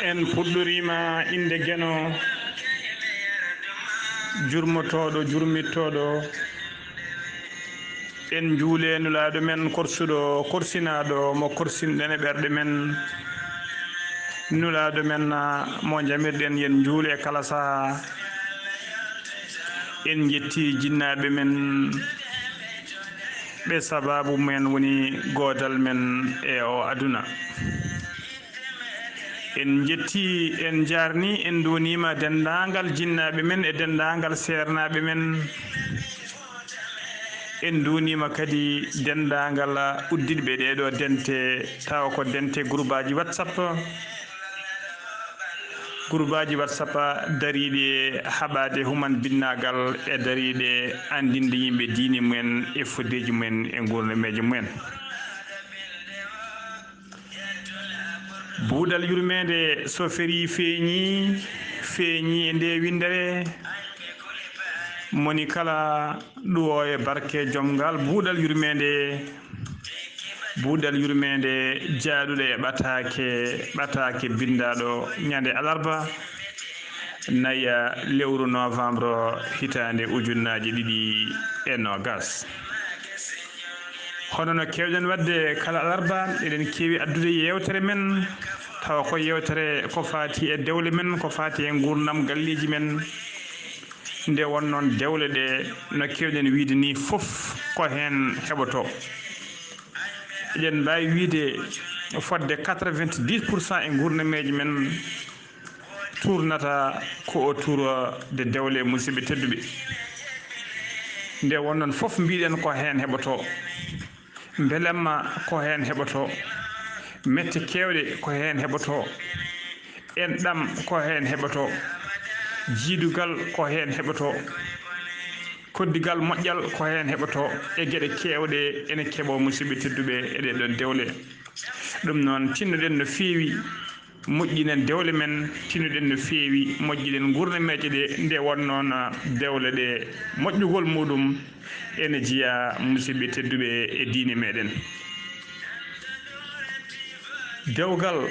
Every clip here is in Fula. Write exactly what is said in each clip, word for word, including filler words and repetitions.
En puɗɗoriima innde Geno, jurmotooɗo, jurmittooɗo. En njuulee Nulaaɗo men korsuɗo, korsinaaɗo mo korsinɗen e ɓerɗe men. Nulaaɗo men mo njamirɗen, yen njuulee kala sahaa. En njettii jinnaaɓe men, ɓe sabaabu men woni goodal men e o aduna. En njettii, en njaarnii, en nduuniima denndaangal jinnaaɓe men e denndaangal seernaaɓe men. En nduuniima kadi denndaangal udditɓe ɗeeɗoo dente, tawa ko dente gurbaaji WhatsApp, gurbaaji WhatsApp dariiɗi e haɓaade human binnaagal e dariiɗe anndinde yimɓe diine mumen e foddeeji mumen e nguurnameeje mumen. Buuɗal yurmeende so ferii feeñii, feeñii e nde winndere. Moni kala ɗuwoo e barke jom ngal buuɗal yurmeende, buuɗal yurmeende jaaɗuɗo e ɓataake, ɓataake binndaaɗo ñande alarba, naya lewru novembre hitaande ujunnaaje ɗiɗi e noogas. Hono no keewɗen waɗde kala alarba, eɗen keewi addude yeewtere men, tawa ko yeewtere ko faati e dewle men, ko faati e nguurndam galleeji men. Nde won noon dewle ɗe, no keewɗen wiyde ni, fof ko heen heɓotoo. Eɗen mbaawi wiyde fodde quatre-vingt-dix pour cent e nguurnameeji men tournata ko autour de dewle, musidɓe tedduɓe. Nde won noon fof mbiɗen ko heen heɓotoo. Mbelemma ko heen heɓotoo. Mette keewɗe ko heen heɓotoo. Enɗam ko heen heɓotoo. Jiidugal ko heen heɓotoo. Koddigal moƴƴal ko heen heɓotoo. E geɗe keewɗe ene keɓoo, musidɓe tedduɓe, e ɗee ɗoo dewle. Ɗum noon, tinnoɗen no feewi moƴƴinen dewle men, tinnoɗen no feewi moƴƴinen nguurnameeje ɗe. Nde won noon, dewle ɗe, moƴƴugol muɗum ene jeyaa, musidɓe tedduɓe, e diine meɗen. Dewgal,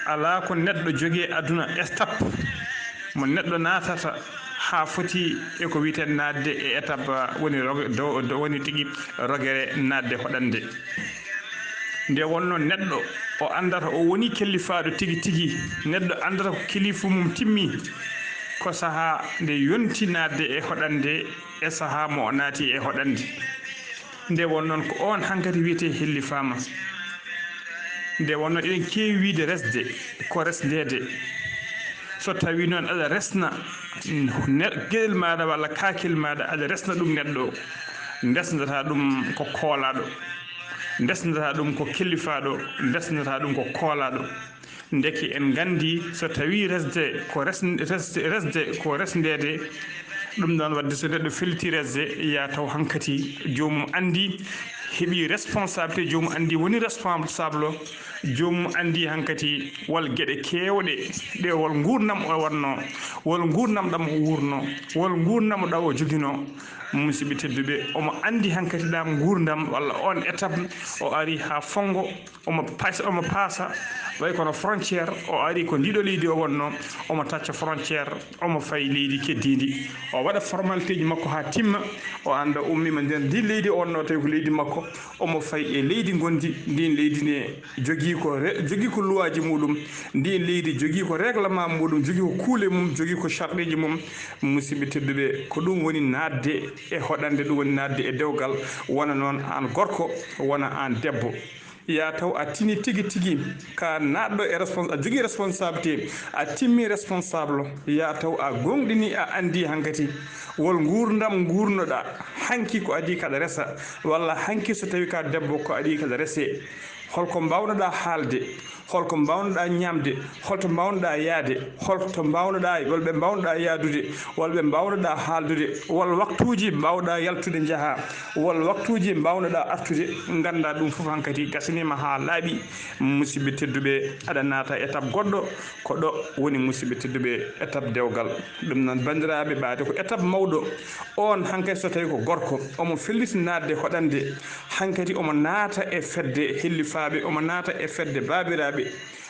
alaa ko neɗɗo jogii aduna, étape mo neɗɗo naatata haa foti e ko wiyeten naatde e étape, woni rog-, do-, do-, woni tigi rogere naatde hoɗande. Nde wonnoo neɗɗo o anndata o woni kellifaaɗo tigi tigi, neɗɗo anndata ko kilifu mum timmi, ko sahaa nde yonti naatde e hoɗande, e sahaa mo o naati e hoɗande. Nde won noon ko oon hankadi wiyetee hellifaama. Nde won noon eɗen keewi wiyde resde ko resndeede. So tawii noon aɗa resna ne-, geɗel maaɗa walla kaakil maaɗa, aɗa resna ɗum neɗɗo, ndesndataa ɗum ko koolaaɗo, ndesndataa ɗum ko kellifaaɗo, ndesndataa ɗum ko koolaaɗo. Ndeke en nganndi, so tawii resde ko res-, resde, resde ko resndeede, ɗum ɗoon waɗde so neɗɗo felliti resde, yaa taw hankati joomum anndi, heɓii responsabilité, joomum anndi woni responsable, joomum anndi hankati wol geɗe keewɗe ɗe wol nguurndam o wonnoo, wol nguurndam ɗam o wuurnoo, wol nguurndam ɗam o joginoo. Musidɓe tedduɓe, omo anndi hankati ɗam nguurndam walla oon étape o ari haa fonngo, omo pas-, omo paasa, way kono frontière, o ari ko ndiɗo leydi o wonnoo, omo tacca frontière, omo fayi leydi keddiindi, o waɗa formalité ji makko haa timma, o annda o ummiima nder ndi leydi o wonnoo, tawi ko leydi makko, omo fayi e leydi ngondi, ndin leydi ne jogii ko re-, jogii ko luwaaji muɗum, ndin leydi jogii ko règlement muɗum, jogii ko kuule mum, jogii ko sarɗiiji mum. Musidɓe tedduɓe, ko ɗum woni naatde e hoɗande, ɗum woni naatde e dewgal, wona noon aan gorko, wona aan debbo. Yaa taw a tini tigi tigi ka naatɗo e respons-, a jogii responsabilité, a timmi responsable, yaa taw a goongɗini, a anndi hankati wol nguurndam nguurnoɗaa, hanki ko adii kaɗa resa, walla hanki so tawii ka debbo ko adii kaɗa resee. Holko mbaawnoɗaa haalde? Holko mbaawnoɗaa ñaamde? Holto mbaawnoɗaa yahde? Holto mbaawnoɗaa, walla ɓe mbaawnoɗaa yahdude? Walla ɓe mbaawnoɗaa haaldude? Walla waktuuji mbaawɗaa yaltude njahaa? Walla waktuuji mbaawnoɗaa artude? Nganndaa ɗum fof hankadi gasaniima haa laaɓi. Musidɓe tedduɓe, aɗa naata étape goɗɗo, ko ɗo woni, musidɓe tedduɓe, étape dewgal. Ɗum noon, banndiraaɓe, ɓaade ko étape mawɗo. Oon hankadi so tawii ko gorko, omo felliti naatde hoɗande, hankadi omo naata e fedde hellifaaɓe, omo naata e fedde baabiraaɓe.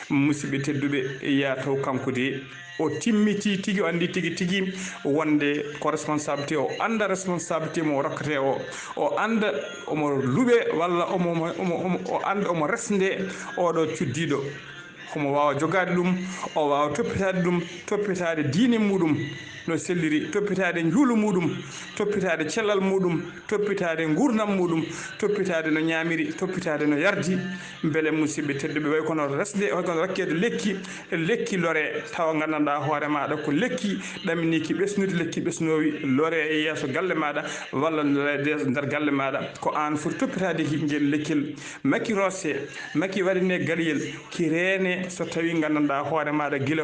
Musidɓe tedduɓe, yaa taw kanko de o timmitii tigi, o anndi tigi tigi wonde ko responsabilité, o annda responsabilité mo o rokketee o, o annda omo luɓe walla omo, omo, omo, omo, o annda omo resnde oɗo cuddiiɗo. Omo waawa jogaade ɗum, o waawa toppitaade ɗum, toppitaade diine muɗum no selliri, toppitaade njuulu muɗum, toppitaade cellal muɗum, toppitaade nguurndam muɗum, toppitaade no ñaamiri, toppitaade no yardi. Mbele musidɓe tedduɓe, way kono resde, way kono rokkeede lekki, lekki lore, tawa nganndanɗaa hoore maaɗa ko lekki ɗaminiki ɓesnude, lekki ɓesnoowi lore e yeeso galle maaɗa, walla lore nder galle maaɗa. Ko aan foti toppitaade ki ngel lekkil. Maki rose, maki waɗine galiyel, ki reene so tawi nganndanɗaa hoore maaɗa gila,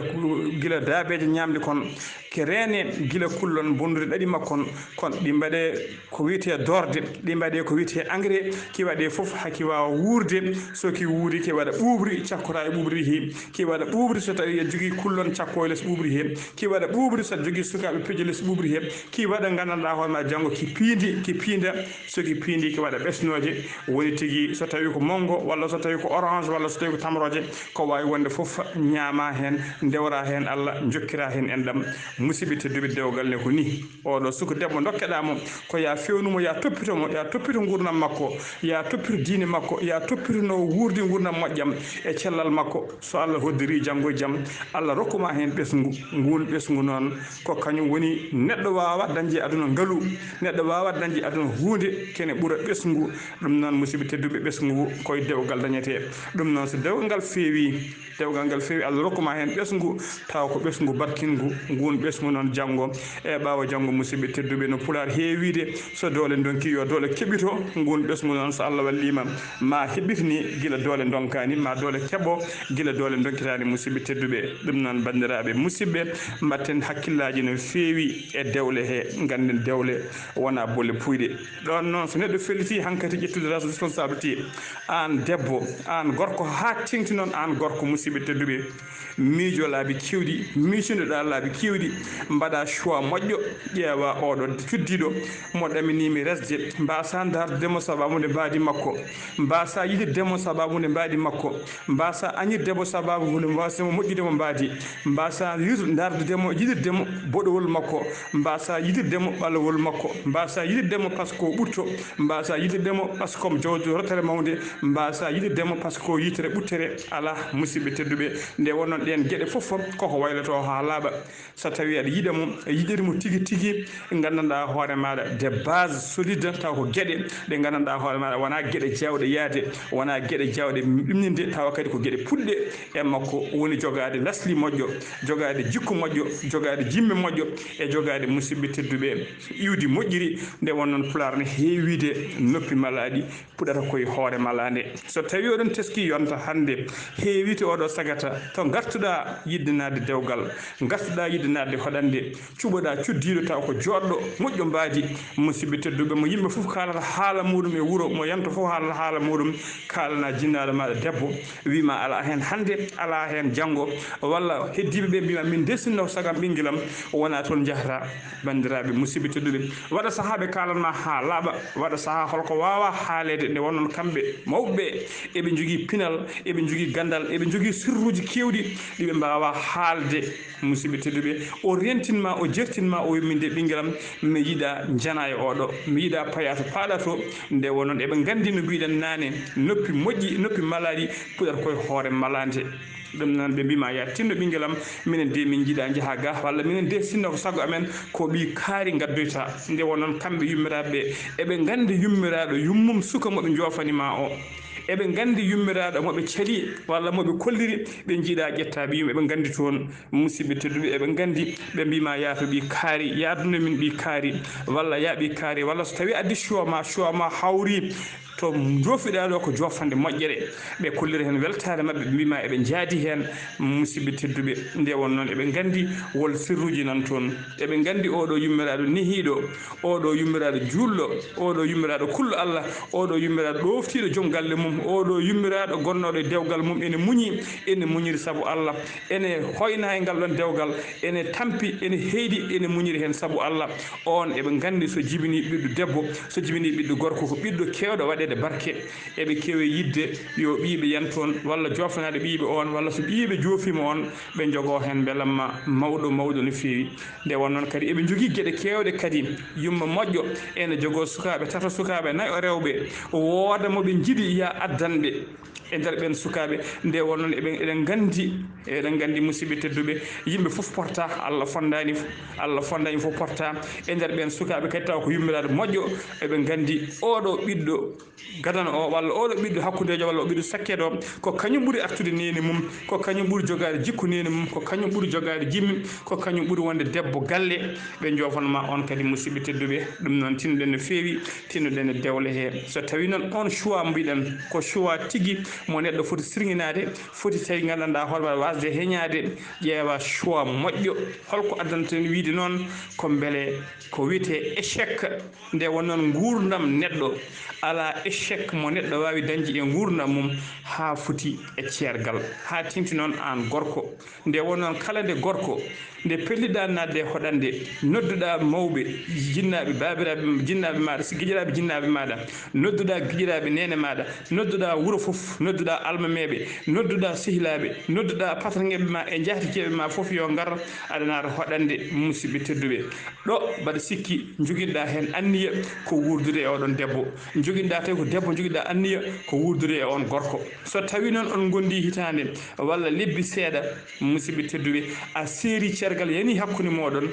gila daabeeje ñaamde kon, ki reene gila kullon bondude ɗaɗi makkon, kon ɗi mbaɗe ko wiyetee doorde, ɗi mbaɗe ko wiyetee engrais, ki waɗe fof haa ki waawa wuurde. So ki wuuri, ki waɗa ɓuuɓri, cakkora e ɓuuɓri he, ki waɗa ɓuuɓri so tawi a jogii kullon cakko e les ɓuuɓri he, ki waɗa ɓuuɓri so a jogii sukaaɓe pijo les ɓuuɓri he, ki waɗa nganndanɗaa hoore ma janngo ki piindi, ki piinda, so ki piindi ki waɗa ɓesnooje, woni tigi so tawi ko manngo walla so tawi ko orange walla so tawi ko tamrooje, ko waawi wonde fof ñaama heen, ndewra heen Allah, njokkira heen enɗam. Musidɓe tedduɓe, dewgal ne ko ni. Oɗo suka debbo dokkeɗaa mo, ko yaa fewnu mo, yaa toppito mo, yaa toppito nguurndam makko, yaa toppito diine makko, yaa toppito no wuurdi nguurndam moƴƴam e cellal makko. So Allah hoddiri janngo e jam, Allah rokku ma heen ɓesngu. Nguun ɓesngu noon ko kañum woni neɗɗo waawa dañde aduna ngalu, neɗɗo waawa dañde aduna huunde kene ɓura ɓesngu. Ɗum noon, musidɓe tedduɓe, ɓesngu ngu koye dewgal dañetee. Ɗum noon, so dewgal ngal feewi, dewgal ngal feewi, Allah rokku ma heen ɓesngu, tawa ko ɓesngu barkingu. Nguun ɓesngu noon janngo e ɓaawo janngo, musidɓe tedduɓe, no Pulaar heewiide, so doole ndonki, yo doole keɓito. Nguun ɓesngu noon, so Allah walliima, ma heɓitni gila doole ndonkaani, ma doole keɓo gila doole ndonkitaani, musidɓe tedduɓe. Ɗum noon, banndiraaɓe musidɓe, mbatten hakkillaaji no feewi e dewle he, ngannden dewle wonaa bolle puyɗe. Ɗoon noon, so neɗɗo fellitii hankadi ƴettude res-, responsabilité, aan debbo, aan gorko, haa teeŋti noon aan gorko, musidɓe tedduɓe, miijo laabi keewɗi, miijinoɗaa laabi keewɗi, mbaɗa choix moƴƴo, ƴeewa oɗo cuddiiɗo mo ɗaminimi resde, mbasa ndaardude mo sababu nde mbaadi makko, mbasa yiɗirde mo sababu nde mbaadi makko, mbasa añirde mo sababu nde mbasa mo moƴƴude mo mbaadi, mbasa yir-, ndaardude mo, yiɗirde mo boɗowol makko, mbasa yiɗirde mo ɓalawol makko, mbasa yiɗirde mo par ce que o ɓutto, mbasa yiɗirde mo par ce que omo jogoo rotere mawnde, mbasa yiɗirde mo par ce que o yitere ɓuttere. Alaa, musidɓe tedduɓe, nde wonnoon ɗeen geɗe fof koko wayloto haa laaɓa. So tawi aɗa yiɗa mo, a yiɗiri mo tigi tigi, nganndanɗaa hoore maaɗa de base solide, taw ko geɗe ɗe nganndanɗaa hoore maaɗa wonaa geɗe jaawɗe yaade, wonaa geɗe jaawɗe ɗumninde, tawa kadi ko geɗe puɗɗe e makko, woni jogaade lasli moƴƴo, jogaade jikku moƴƴo, jogaade jimme moƴƴo, e jogaade musidɓe tedduɓe iwdi moƴƴiri. Nde wonnoon Pulaar ne heewiide noppi malaaɗi, puɗata koye hoore malaande. So tawi oɗon teski yonta hannde, heewiti oɗo sagata, to ngartuɗaa yiɗde naatde dewgal, ngartuɗaa yiɗde naatde hoɗande, cuɓoɗaa cuddiiɗo taw ko jooɗɗo moƴƴo mbaadi, musidɓe tedduɓe, mo yimɓe fof kaalata haala muɗum e wuro, mo yanto fof haalata haala muɗum, kaalana jinnaaɗo maaɗa debbo, wima alaa heen hannde, alaa heen janngo, walla heddiiɓe ɓe mbima min de sinno ko sagam ɓinngel am wona toon njahata. Banndiraaɓe musidɓe tedduɓe, waɗa sahaa ɓe kaalanma haa laaɓa, waɗa sahaa holko waawa haaleede, nde wonnoon kamɓe mawɓe ɓe, eɓe njogii pinal, eɓe njogii ganndal, eɓe njogii sirruuji keewɗi ɗi ɓe mbaawa haalde. Musidɓe tedduɓe, o rentinma, o jertinma, o wi min de ɓinngel am, mi yiɗa njana e oɗo, mi yiɗa paya to paaɗa to. Nde wonnoon eɓe nganndi no mbiɗen naane, noppi moƴƴi, noppi malaaɗi puɗata koye hoore malaande. Ɗum noon ɓe mbima, ya tinno ɓinngel am, minen de min njiɗa njaha ga, walla minen de sinno ko sago amen ko ɓii kaari ngaddoyta. Nde wonnoon kamɓe yummiraaɓe ɓe, eɓe nganndi yummiraaɗo yummum suka mo ɓe njoofanima o. Eɓe nganndi yummiraaɗo mo ɓe cali walla mo ɓe kolliri, ɓe njiɗa ƴetta ɓiyum, eɓe nganndi toon. Musidɓe tedduɓe, eɓe nganndi, ɓe mbima, ya to ɓii kaari, ya adduno min ɓii kaari, walla ya ɓii kaari, walla so tawi addi choix ma, choix ma hawri to joofiɗaa ɗo ko joofande moƴƴere. Ɓe kollira heen weltaare maɓɓe, ɓe mbima eɓe njaadi heen. Musidɓe tedduɓe, nde wonnoon eɓe nganndi wol sirruuji nan toon. Eɓe nganndi oɗo yummiraaɗo nehiiɗo, oɗo yummiraaɗo juulɗo, oɗo yummiraaɗo kulɗo Allah, oɗo yummiraaɗo ɗooftiiɗo joom galle mum, oɗo yummiraaɗo gonnooɗo e dewgal mum, ene muñi, ene muñiri sabu Allah, ene hoyna e ngal ɗon dewgal, ene tampi, ene heyɗi, ene muñiri heen sabu Allah. Oon eɓe nganndi so jibinii ɓiɗɗo debbo, so jibinii ɓiɗɗo gorko, ko ɓiɗɗo keewɗo waɗeede barke, eɓe keewi yiɗde yo ɓiyɓe yan toon, walla joofnaade ɓiyɓe on, walla so ɓiyɓe joofiima on, ɓe njogoo heen mbelamma mawɗo, mawɗo no feewi. Nde won noon kadi, eɓe njogii geɗe keewɗe kadi. Yumma moƴƴo ene jogoo sukaaɓe tato, sukaaɓe nayo rewɓe, wooda mo ɓe njiɗi, ya addan ɓe e nder ɓeen sukaaɓe. Nde won noon, eɓe, eɗen nganndi, eɗen nganndi, musidɓe tedduɓe, yimɓe fof porta, Allah fonndaani, Allah fonndaani fof porta. E nder ɓeen sukaaɓe kadi, taw ko yummiraaɗo moƴƴo, eɓe nganndi oɗo ɓiɗɗo gadano o, walla oɗo ɓiɗɗo hakkundeejo, walla o ɓiɗɗo sakkeeɗo o, ko kañum ɓuri artude neene mum, ko kañum ɓuri jogaade jikku neene mum, ko kañum ɓuri jogaade jimmi, ko kañum ɓuri wonde debbo galle. Ɓe njoofan ma on kadi, musidɓe tedduɓe. Ɗum noon, tinnoɗen no feewi, tinnoɗen e dewle he. So tawi noon on choix mbiɗen ko choix tigi mo neɗɗo foti sirŋinaade, foti tawi nganndanɗaa hoore ma wasde heñaade, ƴeewa choix moƴƴo. Holko addanta en wiide noon? Ko mbele ko wiyetee échec. Nde won noon, nguurndam neɗɗo alaa échec mo neɗɗo waawi dañde e nguurndam mum haa foti e ceergal, haa teeŋti noon aan gorko. Nde won noon, kala nde gorko, nde pelliɗaa naatde e hoɗande, nodduɗaa mawɓe, jinnaaɓe, baabiraaɓe, jinnaaɓe maaɗa, si giƴiraaɓe jinnaaɓe maaɗa, nodduɗaa giƴiraaɓe neene maaɗa, nodduɗaa wuro fof, nodduɗaa almameeɓe, nodduɗaa sehilaaɓe, nodduɗaa patronŋeeɓe ma e njaatigeeɓe ma fof yo ngar, aɗa naata hoɗande, musidɓe tedduɓe. Ɗo mbaɗa sikki njoginɗaa heen anniya ko wuurdude e oɗon debbo. Njoginɗaa tawi ko debbo, njoginɗaa anniya ko wuurdude e on gorko. So tawi noon on ngondi hitaande walla lebbi seeɗa, musidɓe tedduɓe, a seeri ceergal yani hakkunde mooɗon,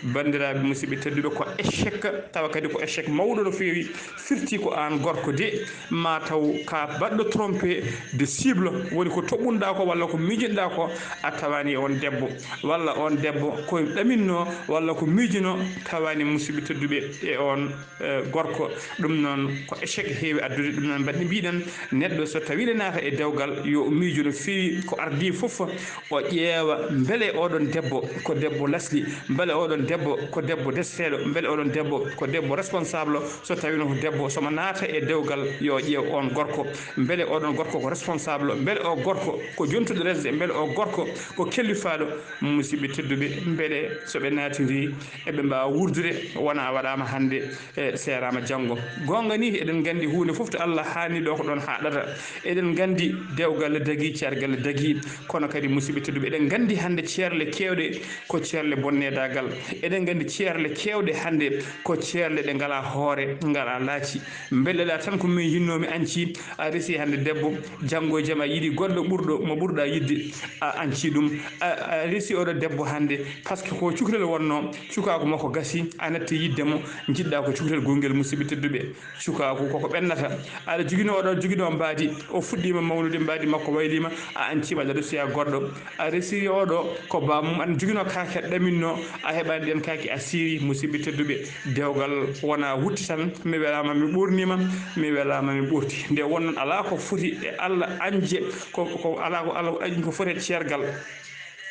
banndiraaɓe, musidɓe tedduɓe, ko échec, tawa kadi ko échec mawɗo no feewi. Firti ko aan gorko de, ma taw ka baɗɗo trompé de cible, woni ko toɓɓunɗaa ko walla ko miijinɗaa ko, a tawaani e on debbo, walla on debbo ko ɗaminno walla ko miijino, tawaani, musidɓe tedduɓe, e on, eh, gorko. Ɗum noon ko échec heewi addude. Ɗum noon mbaɗi mbiɗen, neɗɗo so tawi ne naata e dewgal, yo miijo no feewi ko ardii fof, o ƴeewa mbele oɗon debbo ko debbo lasli, mbele oɗon debbo ko debbo deseteeɗo, mbele oɗon debbo ko debbo responsable. So tawi no ko debbo, so mo naata e dewgal, yo ƴeew on gorko, mbele oɗon gorko ko responsable, mbele o gorko ko jontuɗo resde, mbele o gorko ko kellifaaɗo. Musidɓe tedduɓe, mbele so ɓe naatindiri, eɓe mbaawa wuurdude, wona waɗaama hannde, e seeraama janngo. Goonga ni, eɗen nganndi huunde fof to Allah haani ɗo ko ɗoon haaɗata. Eɗen nganndi dewgal dagi, ceergal dagi, kono kadi, musidɓe tedduɓe, eɗen nganndi hannde ceerle keewɗe ko ceerle bonneedaagal. Eɗen nganndi ceerle keewɗe hannde ko ceerle ɗe ngalaa hoore, ngalaa laaci. Mbelɗaa tan ko min yinnoomi anci, a resi hannde debbo, janngo e jam a yiɗi goɗɗo ɓurɗo mo ɓurɗaa yiɗde, a anci ɗum. A, a resi oɗo debbo hannde, parce que ko cukalel wonno, cukaaku makko gasi, a natti yiɗde mo, njiɗɗaa ko cukalel gongel, musidɓe tedduɓe. Cukaaku koko ɓennata. Aɗa jogino oɗo, jogino mbaadi, o fuɗɗiima mawnude, mbaadi makko wayliima, a anciima, aɗa resiya goɗɗo. A resi oɗo ko baamum, aɗa jogino kaake aɗa ɗaminno, a heɓaani ɗen kaake, a siiri, musidɓe tedduɓe. Dewgal wona wutti tan, mi welaama, mi ɓoorniima, mi welaama, mi ɓoorti. Nde won noon, alaa ko foti e Allah añde, ko, ko, alaa ko Allah añi ko foti e ceergal.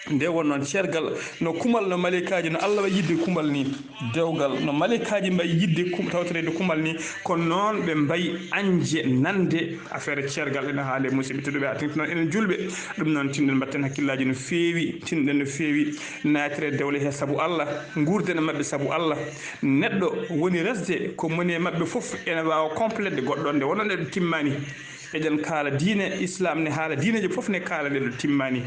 Nde won noon, ceergal no kumal, no maleykaaji, no Allah wayi yiɗde kumal ni. Dewgal no maleykaaji mbayi yiɗde kum-, tawtoreede kumal ni, kono noon ɓe mbayi añde, nande affaire ceergal. Ene haale, musidɓe tedduɓe, haa teeŋti noon enen juulɓe. Ɗum noon, tinɗen mbatten hakkillaaji no feewi, tinɗen no feewi, naatire dewle he sabu Allah, nguurden e maɓɓe sabu Allah. Neɗɗo woni resde ko moni e maɓɓe fof ene waawa complété goɗɗo, nde wonno neɗɗo timmaani. Eɗen kaala diine Islam ne, haala diineeji fof ne kaala, neɗɗo timmaani.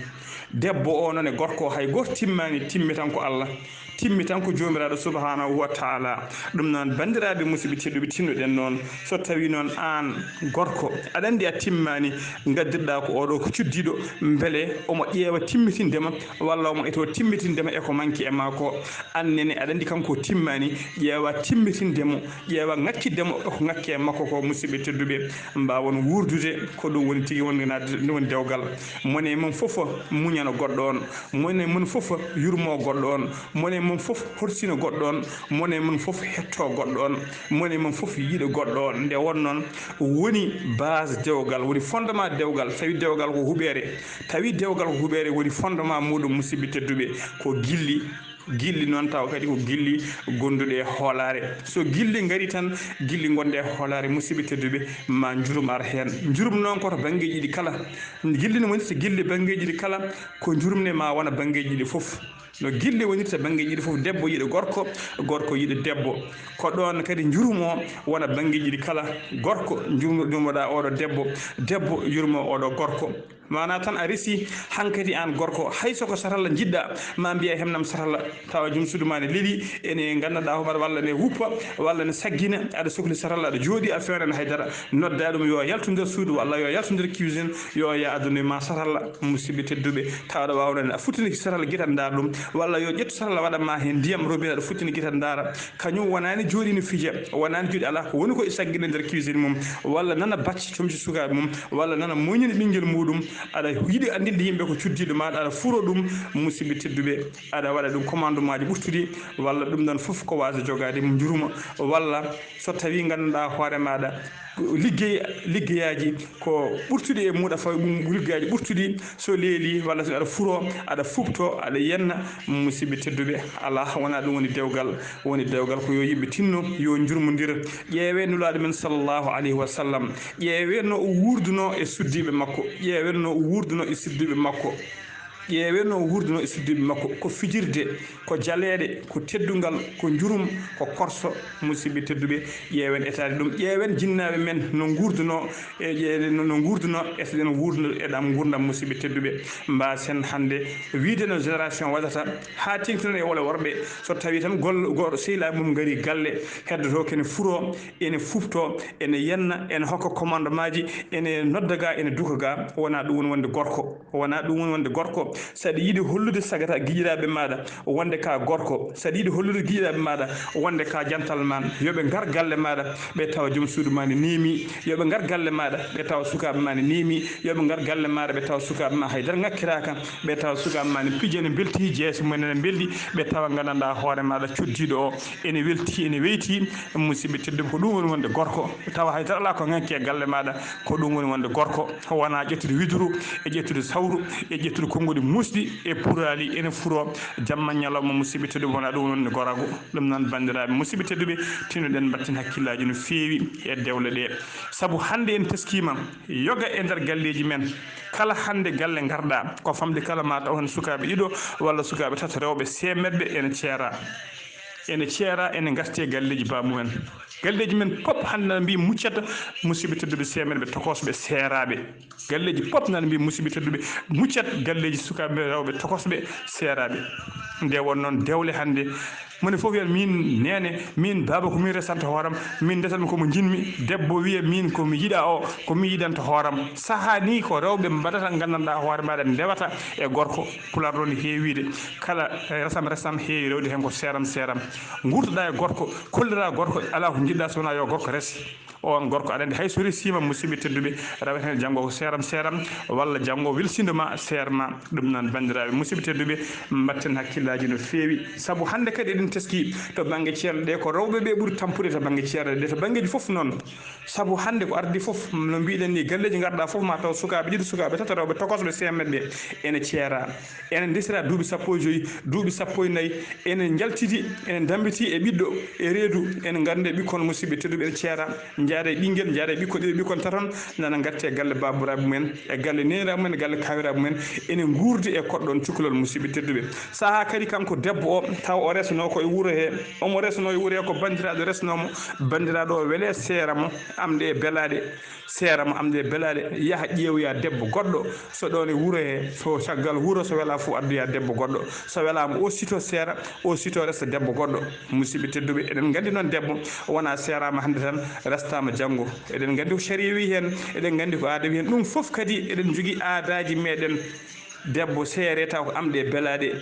Debbo o noon e gorko o, hay gooto timmaani, timmi tan ko Allah, timmi tan ko Joomiraaɗo subhaanahu wa taala. Ɗum noon, banndiraaɓe musidɓe tedduɓe, tinnoɗen noon, so tawi noon aan gorko, aɗa anndi a timmaani, ngaddirɗaa ko oɗo ko cuddiiɗo, mbele omo ƴeewa timmitinde ma, walla omo etoo timmitinde ma e ko manki e maa ko. Aan nene, aɗa anndi kanko timmaani, ƴeewa timmitinde mo, ƴeewa ŋakkitde mo e ko ŋakki e makko ko, musidɓe tedduɓe, mbaawon wuurdude. Ko ɗum woni tigi wonde naatde, ɗum woni dewgal. Moni e mon fof muñano goɗɗo on, moni e mon fof yurmo goɗɗo on, moni e mon fof horsino goɗɗo on, moni e mon fof hetto goɗɗo on, moni e mon fof yiɗo goɗɗo on. Nde won noon, woni base dewgal, woni fondement dewgal. Tawi dewgal ko huɓeere, tawi dewgal ko huɓeere, woni fondement muɗum, musidɓe tedduɓe, ko gilli. Gilli noon tawa kadi ko gilli gonduɗe e hoolaare. So gilli ngari tan, gilli gonde e hoolaare, musidɓe tedduɓe, ma njurum ar heen. Njurum noon ko to banngeeji ɗi kala. Gilli no woni to gilli banngeeji ɗi kala, ko njurum ne ma wona banngeeji ɗi fof. No gilli wonirta banngeeji ɗiɗi fof, debbo yiɗa gorko, gorko yiɗa debbo. Ko ɗoon kadi njurum o wona banngeeji ɗiɗi kala, gorko njurmo-, njurmoɗaa oɗo debbo, debbo yurmo oɗo gorko. Maanaa tan a resi hankadi aan gorko, hay so ko satalla njiɗɗaa, ma mbiya hemnam satalla, tawa joom suudu ma ne leli, ene nganndanɗaa hoore walla ne wuppa, walla ne saggina, aɗa sokli satalla, aɗa jooɗi, a fewnani haydara, nodda ɗum yo yaltu nder suudu walla yo yaltu nder cuisine, yo ya adduno ma satalla, musidɓe tedduɓe, tawa aɗa waawi noon a futtiniki satalla gitanɗaa ɗum, walla yo ƴettu satalla waɗa ma heen ndiyam robinet aɗa futtini gitanɗaara, kañum wonaani jooɗi no fija, wonaani jooɗi alaa ko woni ko e saggina nder cuisine mum, walla nana bacci comci sukaaɓe mum, walla nana moññina ɓinngel muuɗum, aɗa yiɗi anndinde yimɓe ko cuddiiɗo maaɗa, aɗa furo ɗum, musidɓe tedduɓe, aɗa waɗa ɗum commandemaaji ɓurtuɗi, walla ɗum ɗon fof ko waasa jogaade mo njuruma, walla so tawii nganndanɗaa hoore maaɗa liggey-, liggeyaaji ko ɓurtuɗi e muuɗa fawi ɗum liggeyaaji ɓurtuɗi, so leeli walla so aɗa furo, aɗa fuɓto, aɗa yenna, musidɓe tedduɓe, alaa, wonaa ɗum woni dewgal, woni dewgal ko yo yimɓe tinno, yo njurmondir, ƴeewe Nulaaɗo men sallallahu alayhi wa sallam, ƴeewe no o wuurduno e suddiiɓe makko, ƴeewe no o wuurduno e suddiiɓe makko. Ƴeewe no o wuurduno e suddiiɓe makko, ko fijirde, ko jaleeɗe, ko teddungal, ko njurum, ko korso, musidɓe tedduɓe, ƴeewen etaade ɗum, ƴeewen jinnaaɓe men no nguurduno, e, e, no, no nguurduno, etoɗen wuurdu e ɗam nguurndam, musidɓe tedduɓe. Mbaasen hannde wiyde no génération waɗata, haa teeŋti noon e wole worɓe, so tawii tan gol-, gooto sehilaaɓe mum ngarii galle, heddotoo ko ene furoo, ene fuɓtoo, ene yenna, ene hokka commandemaaji, ene nodda ga, ene duka ga, wonaa ɗum woni wonde gorko. Wonaa ɗum woni wonde gorko. So aɗa yiɗi hollude sagata giƴiraaɓe maaɗa wonde ka gorko, so aɗa yiɗi hollude giƴiraaɓe maaɗa wonde ka jantal man, yo ɓe ngar galle maaɗa, ɓe tawa joom suudu ma ne neemi, yo ɓe ngar galle maaɗa, ɓe tawa sukaaɓe ma ne neemi, yo ɓe ngar galle maaɗa, ɓe tawa sukaaɓe ma haydara ŋakkiraaka, ɓe tawa sukaaɓe ma ne pija, ne mbeltii, jeese mum ene mbelɗi, ɓe tawa nganndanɗaa hoore maaɗa cuddiiɗo o ene weltii, ene weyti, musidɓe tedduɓe, ko ɗum woni wonde gorko, tawa haydara alaa ko ŋakki e galle maaɗa, ko ɗum woni wonde gorko. Wonaa ƴettude widuru, e ƴettude sawru, e ƴettude konnguɗi muusɗi, e puraali, ene furo jamma ñalawma, musidɓe tedduɓe, wonaa ɗum woni goraagu. Ɗum noon, banndiraaɓe musidɓe tedduɓe, tinnoɗen mbatten hakkillaaji no feewi e dewle ɗe. Sabu hannde en teskiima yoga e nder galleeji men. Kala hannde galle ngarɗaa, ko famɗi kala ma taw heen sukaaɓe ɗiɗo walla sukaaɓe tato rewɓe seemedɓe ene ceera. Ene ceera, ene ngarti e galleeji baamumen. Galleeji men pop hannde na mbiyi muccata, musidɓe tedduɓe, seemedɓe tokosɓe seeraaɓe. Galleeji pop nana mbiyi, musidɓe tedduɓe, muccat galleeji sukaaɓe rewɓe tokosɓe seeraaɓe. Nde won noon dewle hannde, moni fof wiyan, "Min neene, min baaba ko min resanta hooram, min ndesatmi ko mo njiɗmi." Debbo wiya, "Min ko mi yiɗa o, ko mi yiɗanta hooram." Sahaa ni ko rewɓe mbaɗata, nganndanɗaa hoore maaɗa ndewata e gorko. Pulaar noon heewiide, kala resam resam heewi rewde heen ko seeram seeram. Nguurtoɗaa e gorko, kolliraa gorko, alaa ko njiɗɗaa so wonaa yo gorko res. On gorko, aɗa anndi, hay so resiima, musidɓe tedduɓe, rawata heen janngo ko seeram seeram, walla janngo welsindo ma, seer ma. Ɗum noon, banndiraaɓe musidɓe tedduɓe, mbatten hakkillaaji no feewi. Sabu hannde kadi eɗen teskii to bannge ceerɗe ɗe, ko rewɓe ɓe ɓuri tampude to bannge ceerɗe ɗe, to banngeeji fof noon. Sabu hannde ko ardi fof, no mbiɗen ni, galleeji ngarɗaa fof ma taw sukaaɓe ɗiɗo, sukaaɓe tato, rewɓe tokosɓe seemedɓe ene ceera. Ene ndesira duuɓi sappo e joyi, duuɓi sappo e nayi, ene njaltidi, ene ndambiti e ɓiɗɗo, e reedu, ene ngannde ɓikkon musidɓe tedduɓe ene ceera, njaada e ɓinngel, njaada e ɓikkon ɗiɗo, ɓikkon taton, nana ngarte e galle baaburaaɓe mumen, e galle neeniraaɓe mumen, e galle kaawiraaɓe mumen, ene nguurdi e koɗɗoon cukalel musidɓe tedduɓe. Sahaa kadi kanko debbo o, taw o resno ko e wuro he, omo resno e wuro he ko banndiraaɗo resno mo, banndiraaɗo o wele seera mo, amɗe e belaaɗe. Seera mo amde belaɗe, yaha ƴeewoya debbo goɗɗo, so ɗon e wuro he, so caggal wuro, so wela fof addoya debbo goɗɗo, so welama o sito seera, o sito resta debbo goɗɗo. Musidɓe tedduɓe, eɗen gandi noon debbo wona seerama hande tan, restama janngo. Eɗen gandi ko sariya wi hen, eɗen gandi ko aada wi hen, ɗum fof kadi eɗen jogui aadaji meɗen. Debbo seere taw ko amɗe belaɗe.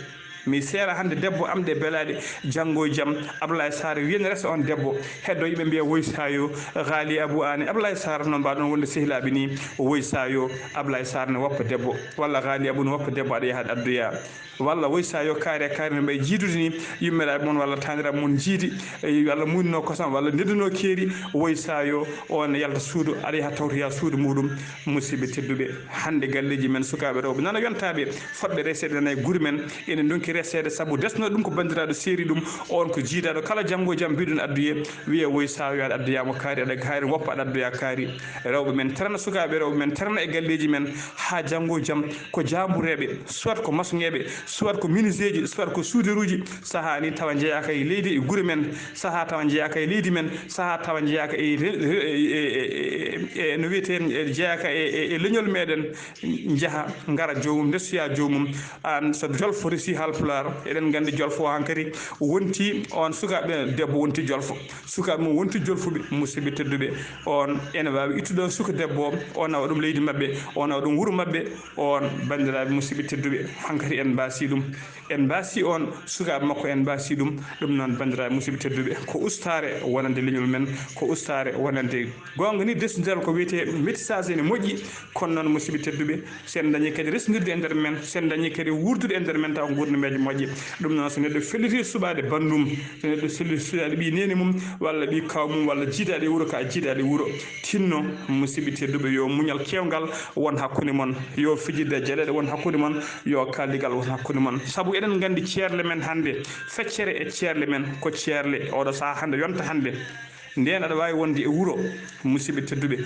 Mi seera hannde debbo am ɗe belaɗe, janngo e jam, Ablaye Sarr wiyen resa on debbo, heddo yimɓe mbiya woy sayo, Ghali Abou Ane, Ablaye Sarr no mbaɗon wonde sehilaaɓe ni, woy sayo, Ablaye Sarr ne woppa debbo, walla Ghali Abou ne woppa debbo, aɗa yaha aɗa addoya. Walla woy sayo, kaari e kaari no mbayi jiidude ni, yummiraaɓe mon walla taaniraaɓe mon jiidi, e walla muynno kosam, walla ndedduno keeri, woy sayo, on ne yalta suudu, aɗa yaha tawtoya suudu muɗum. Musidɓe tedduɓe, hannde galleeji men sukaaɓe rewɓe nana yontaɓe, fodɓe reseede nana e guri men, ene ndonki seede, sabu desno ɗum ko banndiraaɗo seeri ɗum, on ko jiidaaɗo. Kala janngo e jam mbiɗon adduye, wiye woy, sa wiyaade addoyaama kaari, aɗa kaari, woppa aɗa addoya kaari. Rewɓe men terna, sukaaɓe rewɓe men terna e galleeji men, haa janngo e jam ko jaambureeɓe, soit ko masoŋeeɓe, soit ko menuiseeji, soit ko suuderuuji. Sahaa ni tawa njeyaaka e leydi e gure men, sahaa tawa njeyaaka e leydi men, sahaa tawa njeyaaka e re-, re-, e, e, e, e, e, no wiyetee, e jeyaaka e, e, e leñol meɗen, njaha, ngara joomum, ndesoya joomum. Aan so jolfo resi Haalpulaar, eɗen nganndi jolfo o hankadi wonti on sukaaɓe debbo wonti jolfo. Sukaaɓe mum wonti jolfuɓe, musidɓe tedduɓe. On ene waawi ittude on suka debbo o, o nawa ɗum leydi maɓɓe, o nawa ɗum wuro maɓɓe. On banndiraaɓe musidɓe tedduɓe, hankadi en mbaasi ɗum. En mbaasi on sukaaɓe makko, en mbaasi ɗum. Ɗum noon, banndiraaɓe musidɓe tedduɓe, ko ustaare wonande leñol men, ko ustaare wonande goonga ni, desndiral ko wiyetee métissage ene moƴƴi, kono noon, musidɓe tedduɓe, so en dañii kadi resndirde e nder men, so en dañii kadi wuurdude e nder men, taw nguurndam meeje moƴƴe. Ɗum noon, so neɗɗo felliti suɓaade banndum, so neɗɗo felliti suɓaade ɓii neene mum, walla ɓii kaaw mum, walla jiidaaɗo e wuro, ka jiidaaɗo e wuro, tinno, musidɓe tedduɓe, yo muñal keewngal won hakkunde mon, yo fijirde e jaleeɗe won hakkunde mon, yo kaaldigal won hakkunde mon. Sabu eɗen nganndi ceerle men hannde, feccere e ceerle men ko ceerle oɗo sahaa hannde, yonta hannde. Ndeen aɗa waawi wonde e wuro, musidɓe tedduɓe,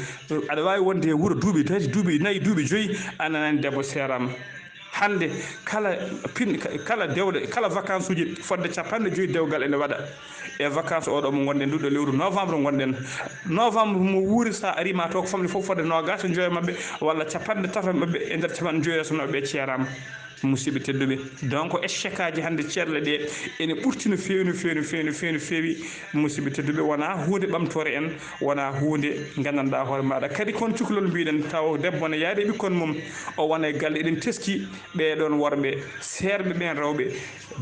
aɗa waawi wonde e wuro duuɓi tati, duuɓi nayi, duuɓi joyi, a nanaani debbo seeraama. Hannde kala pin-, kala dewɗe, kala vacances uji fodde capanɗe joyi dewgal ene waɗa. E vacances oɗo mo ngonɗen, nduɗo lewru novembre ngonɗen. Novembre mo wuuri, sa ari ma taw ko famɗi fof fodde noogaas e joyo maɓɓe, walla capanɗe tato maɓɓe e nder capanɗe joyi resnooɓe ɓe ceeraama. Musidɓe tedduɓe, donc échec aji hannde ceerle ɗe ene ɓurti no feewi, no feewi, no feewi, no feewi, no feewi. Musidɓe tedduɓe, wona huunde ɓamtoore en, wona huunde nganndanɗaa hoore maaɗa. Kadi kon cukalel mbiɗen, taw debbo ne yaade ɓikkon mum, o wona e galle, eɗen teski ɓee ɗoon worɓe, seerɓe ɓeen rewɓe.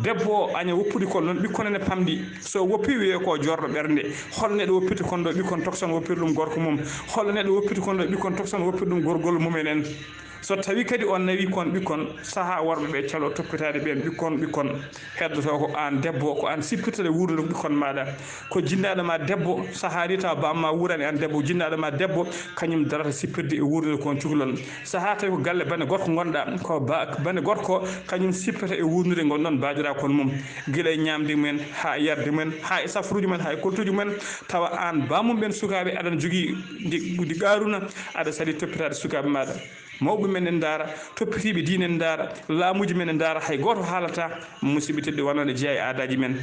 Debbo o aña woppude kon noon, ɓikkon ene pamɗi. So woppi, wiyee ko joorɗo ɓernde. Hol neɗɗo woppirta kon ɗo ɓikkon toksan woppirde ɗum gorko mum? Hol neɗɗo woppirta kon ɗo ɓikkon toksan woppirde ɗum gorgol mum en? So tawi kadi on nawi kon ɓikkon, sahaa worɓe ɓe calo toppitaade ɓeen ɓikkon, ɓikkon heddoto ko aan debbo, ko aan sippirta e wuurnude ɓikkon maaɗa. Ko jinnaaɗo ma debbo, sahaa ni tawa baam ma wuurani aan debbo, jinnaaɗo ma debbo, kañum darata sippirde e wuurnude kon cukalel. Sahaa tawi ko galle bane gorko ngonɗa, ko ba-, bane gorko, kañum sippirta e wuurnude ngon ɗon baadira kon mum. Gila e ñaamde mumen, haa e yarde mumen, haa e safruuji mumen, haa e koltuuji mumen, tawa aan baamum ɓeen sukaaɓe aɗana jogii ndi, ndi Qaaruuna, aɗa sali toppitaade sukaaɓe maaɗa. Mawɓe men en ndaara, toppitiiɓe diine en ndaara, laamuuji men en ndaara, hay gooto haalataa, musidɓe tedduɓe, wano ne jeyaa e aadaaji men.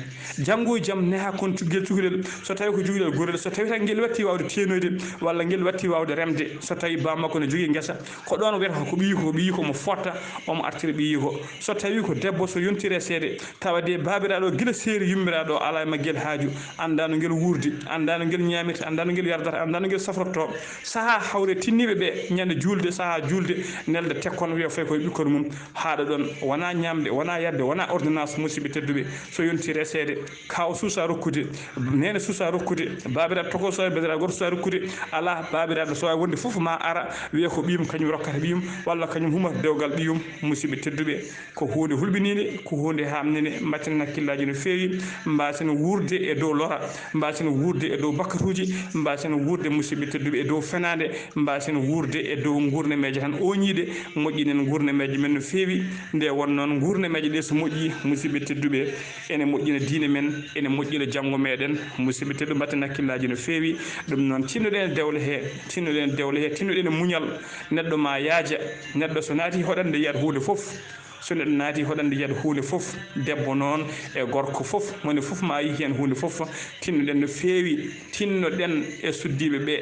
Janngo e jam, neha kon cukalel, cukalel, so tawi ko cukalel gorel, so tawi tan ngel watti waawde teenoyde, walla ngel watti waawde remde, so tawi baam makko ne jogii ngesa, ko ɗoon wiyata ko ɓiyiiko, ko ɓiyiiko mo fotta, omo artira ɓiyiiko. So tawi ko debbo, so yontirii e seede, tawa de baabiraaɗo gila seeri yummiraaɗo alaa e maggel haaju, anndaa no ngel wuurdi, anndaa no ngel ñaamirta, anndaa no ngel yardata, anndaa no ngel safrotoo. Sahaa hawre tinniiɓe ɓe, ñande juulde, sahaa juulde, nelda tekkon, wiya fayi koye ɓikkon mum, haaɗa ɗon, wonaa ñaamde, wonaa yarde, wonaa ordonnance, musidɓe tedduɓe. So yontii reseede, kaaw suusa rokkude, neene suusa rokkude, baabiraaɗo tokosoo, baabiraaɗo gooto suusa rokkude, alaa, baabiraaɗo so waawi wonde fof ma ara, wiya ko ɓiyum kañum rokkata ɓiyum, walla kañum humata dewgal ɓiyum, musidɓe tedduɓe. Ko huunde hulɓiniinde, ko huunde haamninde, mbatten hakkillaaji no feewi, mbaasen wuurde e dow lora, mbaasen wuurde e dow bakkatuuji, mbaasen wuurde, musidɓe tedduɓe, e dow fenaande, mbaasen wuurde e dow nguurnemeeje tan ooñiiɗe, moƴƴinen nguurnemeeje men no feewi. Nde won noon nguurnemeeje ɗe so moƴƴii, musidɓe tedduɓe, ene moƴƴina diine men, ene moƴƴina janngo meɗen, musidɓe tedduɓe, mbatten hakkillaaji no feewi. Ɗum noon, tinnoɗen e dewle he, tinnoɗen e dewle he, tinnoɗen e muñal. Neɗɗo ma yaaja, neɗɗo so naati hoɗande yiyat huunde fof. So neɗɗo naati hoɗande yiyat huunde fof, debbo noon e gorko fof, moni fof ma yiyi heen huunde fof. Tinnoɗen no feewi, tinnoɗen e suddiiɓe ɓe,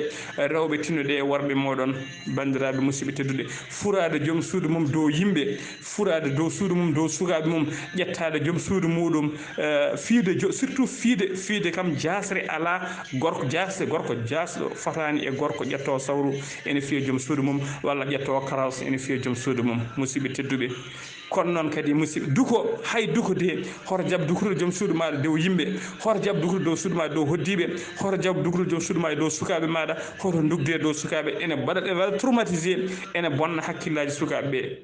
rewɓe, tinnoɗe e worɓe mooɗon, banndiraaɓe musidɓe tedduɓe. Furaade joom suudu mum dow yimɓe, furaade dow suudu mum, dow sukaaɓe mum, ƴettaade joom suudu muɗum, eh, fiide jo-, surtout fiide, fiide kam jaasre alaa, gorko jaasde, gorko jaasɗo fotaani e gorko ƴettoo sawru ene fiya joom suudu mum, walla ƴettoo karaas ene fiya joom suudu mum. Musidɓe tedduɓe, kono noon kadi, musidɓe, duko, hay duko de, hoto jaɓ dukoto joom suudu maaɗa dow yimɓe, hoto jaɓ dukoto dow suudu maaɗa dow hoddiiɓe, hoto jaɓ dukoto joom suudu maaɗa dow sukaaɓe maaɗa, hoto ndugde dow sukaaɓe, ene mbaɗa, ene waɗa traumatisé, ene bonna hakkillaaji sukaaɓe ɓe.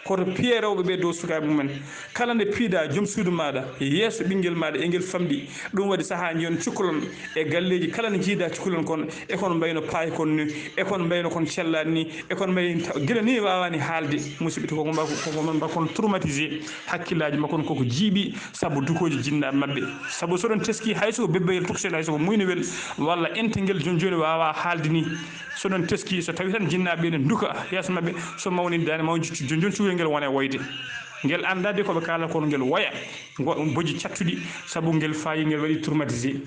Koto piye rewɓe ɓe dow sukaaɓe mumen. Kala nde piiɗa joom suudu maaɗa, yeeso ɓinngel maaɗa e ngel famɗi. Ɗum waɗi sahaa njiyon cukalon e galleeji kala nde njiiɗa cukalon kon, e kon mbayno paay kon ni, e kon mbayno kon cellaani ni, e kon mbayi gila ni waawaani haalde. Musidɓe, koko mba-, koko mba-, kon traumatisé, hakkillaaji makko on koko jiiɓi sabu dukooji jinnaaɓe maɓɓe. Sabu so ɗon teski hay so ko bebbeyel toksel, hay so ko muynowel walla entengel jooni jooni waawaa haalde ni. So ɗon teski, so tawi tan jinnaaɓe ene nduka yeeso maɓɓe, so mawni daande maw jon-, jon-, cukalel ngel wona e woyde. Ngel anndaa de ko ɓe kaala kon, ngel woya. Ngo-, bojji cattuɗi, sabu ngel faayi, ngel waɗi traumatisé.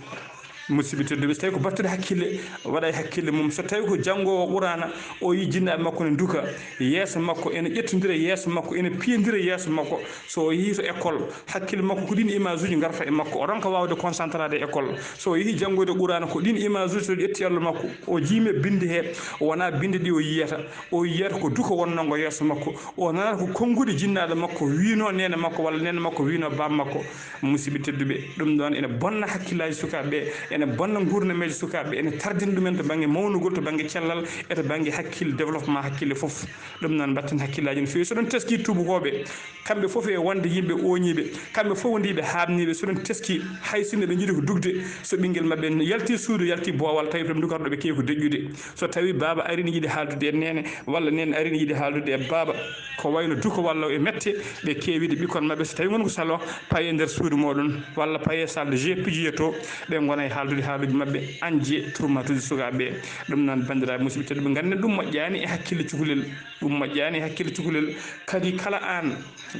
Musidɓe tedduɓe, so tawi ko battude hakkille, waɗa e hakkille mum. So tawi ko janngoowo Quraana, o yii jinnaaɓe makko ne nduka yeeso makko, ene ƴettondira yeeso makko, ene piyondira yeeso makko. So o yehii to école, hakkille makko ko ɗiin image uji ngarta e makko, o ronka waawde concentrade e école. So o yehii janngoyde Quraana, ko ɗiin image uji so ƴetti allo makko, o jiimi binde he, wonaa binde ɗi o yiyata. O yiyata ko duko wonnongo yeeso makko. O nanata ko konnguɗi jinnaaɗo makko wiino neene makko walla neene makko wiino baam makko. Musidɓe tedduɓe, ɗum ɗoon ene bonna hakkillaaji sukaaɓe ɓe, ene bonna nguurnameeji sukaaɓe ɓe, ene tardina ɗumen to bannge mawnugol, to bannge cellal, e to bannge hakkille, développement hakkille fof. Ɗum noon, mbatten hakkillaaji no feewi. So ɗon teskii tuubakooɓe, kamɓe fof e wonde yimɓe ooñiiɓe, kamɓe fof wonde yimɓe haaɓniiɓe. So ɗon teskii, hay sinno ɓe njiɗi ko dugde, so ɓinngel maɓɓe yaltii suudu, yaltii boowal, tawi ɗum dukarɗo ɓe keewi ko deƴƴude. So tawi baaba arii ne yiɗi haaldude e neene, walla neene arii ne yiɗi haaldude e baaba, ko wayno duko walla e mette, ɓe keewide ɓikkon maɓɓe, so tawi ngon ko salon, paye nder suudu mooɗon, walla paye salle de jeu, pijoye to, ɓe ngona e haaldude haaluuji maɓɓe, añje, traumatise sukaaɓe ɓe. Ɗum noon, banndiraaɓe musidɓe tedduɓe, ngannden ɗum moƴƴaani e hakkille cukalel. Ɗum moƴƴaani e hakkille cukalel. Kadi kala aan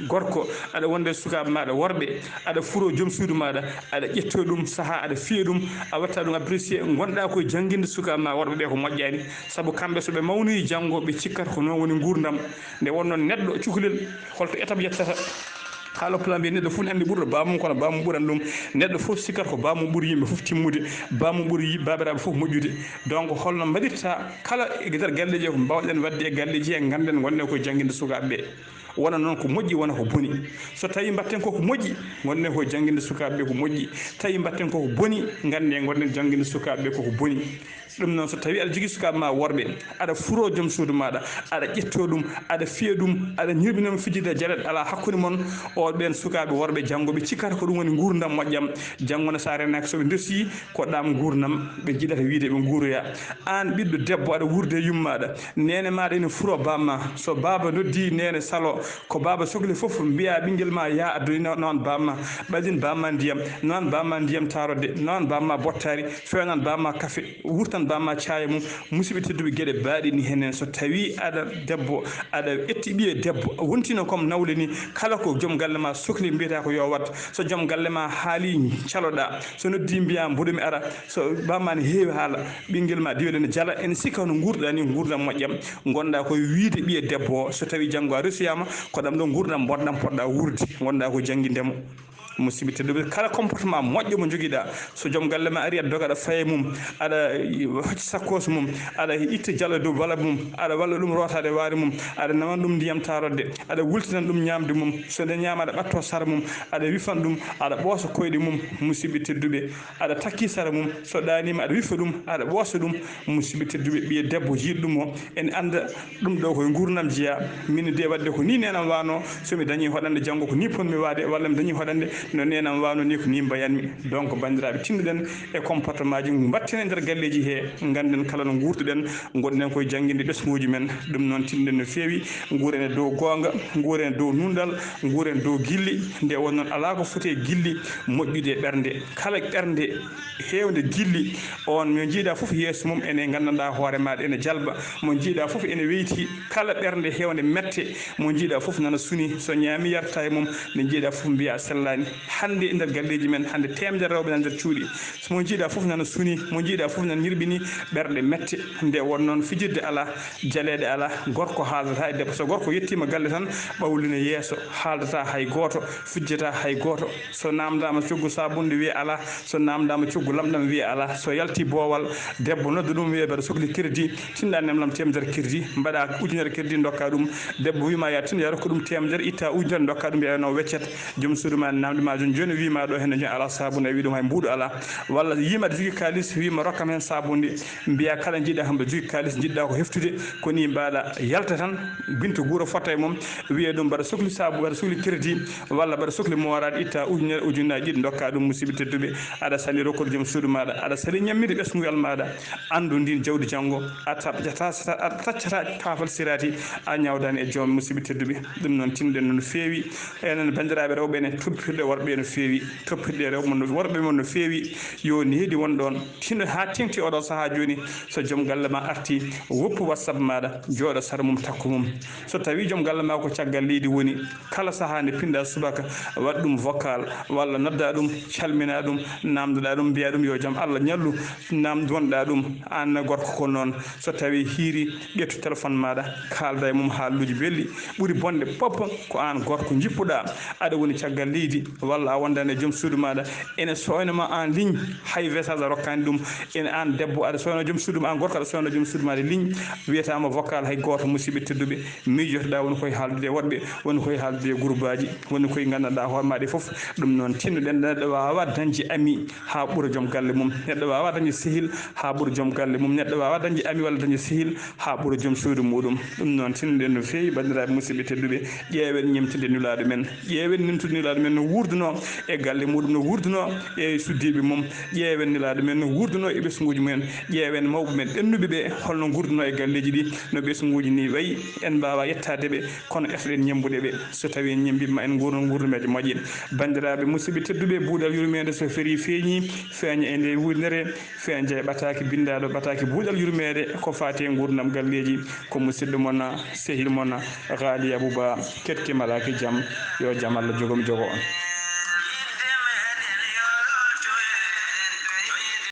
gorko, aɗa wonde e sukaaɓe maaɗa worɓe, aɗa furo joom suudu maaɗa, aɗa ƴetto ɗum sahaa, aɗa fiya ɗum, a watta ɗum apprécier, ngonɗaa koye jannginde sukaaɓe ma worɓe ɓe ko moƴƴaani. Sabu kamɓe so ɓe mawnoyi janngo, ɓe cikkata ko noon woni nguurndam. Nde wonno neɗɗo cukalel, holto étape yettata? Haalo plan mbiye neɗɗo fof ne anndi ɓurɗo baamum, kono baamum ɓuran ɗum. Neɗɗo fof sikkata ko baamum ɓuri yimɓe fof timmude, baamum ɓuri yi-, baabiraaɓe fof moƴƴude. Donc, holno mbaɗirta kala e nder galleeji ko mbaawɗen waɗde e galleeji he, ngannden ngonɗen koye jannginde sukaaɓe ɓe. Wona noon ko moƴƴi, wona ko boni. So tawi mbaɗten ko ko moƴƴi, ngonɗen koye jannginde sukaaɓe ɓe ko moƴƴi. Tawi mbaɗten ko ko boni, ngannden ngonɗen jannginde sukaaɓe ɓe ko ko boni. Ɗum noon, so tawi aɗa jogii sukaaɓe ma worɓe, aɗa furo joom suudu maaɗa, aɗa ƴetto ɗum, aɗa fiya ɗum, aɗa ñirɓina mo fijirde jaleɗe alaa hakkunde mon, o ɓeen sukaaɓe worɓe janngo ɓe cikkata ko ɗum woni nguurndam moƴƴam. Janngo ne so a renaaki, so ɓe ndosi ko ɗaam nguurndam ɓe njiɗata wiyde ɓe nguuroya. Aan ɓiɗɗo debbo aɗa wuurde e yummaaɗa, neene maaɗa ene furo baam ma. So baaba noddi neene salo, ko baaba sokli fof mbiya ɓinngel ma yaa addoy no-, noon baam ma, ɓadin baam ma ndiyam, noon baam ma ndiyam taarode, noon baam ma bottaari, fewnan baam ma kafe. Wurtan baam ma caaya mum. Musidɓe tedduɓe, geɗe baaɗe ni henen, so tawi aɗa debbo, aɗa ƴetti ɓiye debbo, wontino comme nawle ni, kala ko joom galle ma sokli mbiyata ko yo wat. So joom galle ma haali, caloɗa. So noddi mbiya mboɗo mi ara. So baam ma ne heewi haala, ɓinngel ma diwel ene jala, ene sikka no nguurɗa ni, nguurɗam moƴƴam. Ngonɗa koye wiyde ɓiye debbo o, so tawi janngo a resoyama, ko ɗam ɗo nguurɗam bonɗam poɗɗa wuurde, ngonɗa ko jannginde mo. Musidɓe tedduɓe, kala comportement moƴƴo mo njogiɗa, so joom galle ma ari, aɗa doga, aɗa faye mum, aɗa hocca sakkos mum, aɗa itta jalo dow bala mum, aɗa walla ɗum rotade waari mum, aɗa nawana ɗum ndiyam tarodde, aɗa wultinan ɗum ñaamde mum, so nde ñaama aɗa ɓatto sara mum, aɗa wifan ɗum, aɗa ɓoosa koyɗe mum, musidɓe tedduɓe, aɗa takki sara mum, so ɗaanima aɗa wifa ɗum, aɗa ɓoosa ɗum, musidɓe tedduɓe, ɓiye debbo jiiɗo ɗum o, ene annda ɗum ɗo koye nguurndam jeyaa. Min de waɗde ko ni neenam wano, so mi dañi hoɗande janngo ko ni ponmi waade, walla mi dañi hoɗande no neenam wano ni ko ni mbayanmi. Donc, banndiraaɓe, tinnoɗen e comportement ji, mbatten e nder galleeji he, ngannden kala no nguurduɗen, ngonɗen koye jannginde ɓesnguuji men. Ɗum noon, tinnoɗen no feewi, nguuren e dow goonga, nguuren e dow nunɗal, nguuren dow gilli. Nde won noon, alaa ko foti e gilli moƴƴude e ɓernde. Kala ɓernde heewnde gilli, on mo njiiɗa fof yeeso mum ene nganndanɗa hoore maaɗa ene jalba, mo njiiɗa fof ene weyti, kala ɓernde heewnde mette, mo njiiɗa fof nana suni, so ñaami yarta e mum, nde njiiɗa fof mbiya a sellaani. Hannde e nder galleeji men, hannde teemedere rewɓe nana nder cuuɗi. So mo njiiɗa fof nana suni, mo njiiɗa fof nana ñirɓini, ɓerɗe mette. Nde won noon fijirde alaa, jaleeɗe alaa, gorko haaldata e debbo. So gorko yettiima galle tan, ɓawlina yeeso, haaldata hay gooto, fijjata hay gooto. So naamndaama coggu saabunde wiya alaa, so naamndaama coggu lamɗam wiya alaa. So yalti boowal, debbo nodda ɗum wiya mbeɗa sokli crédit, tinɗa nemlam teemedere crédit, mbaɗa ujunere crédit ndokka ɗum. Debbo wiima ya tin, ya rokku ɗum teemedere, itta ujunere ndokka ɗum, wiya no weccet. Joom suudu ma naamnde Ma joni joni wiima ɗo henne joni ala sabunde, a wi ɗum hay mbuuɗu ala. Walla yiima aɗa jogii kaalis, wiima rokkam heen sabunde. Mbiya kala njiɗɗa kam ɗo jogii kaalis, njiɗɗa ko heftude, ko ni mbaɗa yalta tan, binta guura fotta e mum, wiya ɗum mbaɗa sokli sabu, mbaɗa sokli crédit, walla mbaɗa sokli mooraade, itta ujunere, ujunnaaji ɗiɗi, ndokka ɗum, musidɓe tedduɓe. Aɗa sali rokkude joom suudu maaɗa, aɗa sali ñamminɗe ɓesngugal maaɗa. Anndu ndin jawdi janngo, a taƴata, a taccata kaafal siraati, a ñawdaani e joom, musidɓe tedduɓe. Ɗum noon tinnoɗen no feewi. Enen banndiraaɓe rewɓe ne, toppirɗe worɓe no feewi, toppirɗe rewɓe mon, worɓe mon no feewi. Yo needi won ɗoon, tino haa teŋti oɗo sahaa jooni. So joom galle ma arti, woppu WhatsApp maaɗa, jooɗo sara mum, takko mum. So tawi joom galle ma ko caggal leydi woni, kala sahaa nde pinɗa subaka, waɗ ɗum vocal, walla nodda ɗum, calmina ɗum, namdoɗa ɗum, mbiya ɗum yo jam Allah ñallu, namdonɗa ɗum, aan gorko ko noon. So tawi hiiri, ƴettu téléphone maaɗa, kaalda e mum haaluuji belɗi. Ɓuri bonde fof ko aan gorko jippuɗa, aɗa woni caggal leydi, walla a wondaani e joom suudu maaɗa, ene soyna ma en ligne, hay message a rokkaani ɗum. Ene aan debbo aɗa soyna joom suudu ma, aan gorko aɗa soyna joom suudu maaɗa ligne, wiyataama vocal hay gooto, musidɓe tedduɓe. Miijotoɗa woni koye haaldude e woɗɓe, woni koye haaldude e groupe aji, woni koye nganndanɗa hoore ma ɗi fof. Ɗum noon tinnoɗen, neɗɗo waawa dañde ami haa ɓura joom galle mum, neɗɗo waawa dañde sehil haa ɓura joom galle mum, neɗɗo waawa dañde ami walla dañde sehil haa ɓura joom suudu muɗum. Ɗum noon tinnoɗen no feewi, banndiraaɓe musidɓe tedduɓe, ƴeewen ñemtinde Nulaaɗo men, ƴeewen ñemtinde Nulaaɗo men no wuurduno e galle muɗum, no wuurduno e suddiiɓe mum, ƴeewen Nulaaɗo men no wuurduno e ɓesnguuji mumen, ƴeewen mawɓe men ɓennuɓe ɓe holno nguurduno e galleeji ɗi, no ɓesnguuji ni wayi, en mbaawa yettaade ɓe, kono etoɗen ñemmbude ɓe. So tawi en ñemmbiima ma en nguurno nguurnumeeje moƴƴe. Banndiraaɓe musidɓe tedduɓe, buuɗal yurmeende so ferii feeñi, feeña e nde wurnere, feeña e ɓataaki binndaaɗo, ɓataaki buuɗal yurmeende ko faati e nguurndam galleeji. Ko musidɗo mon, sehil mon, Ghali Abouba, keɗke malaaki jam, yo jam Allah jogo mi jogo on.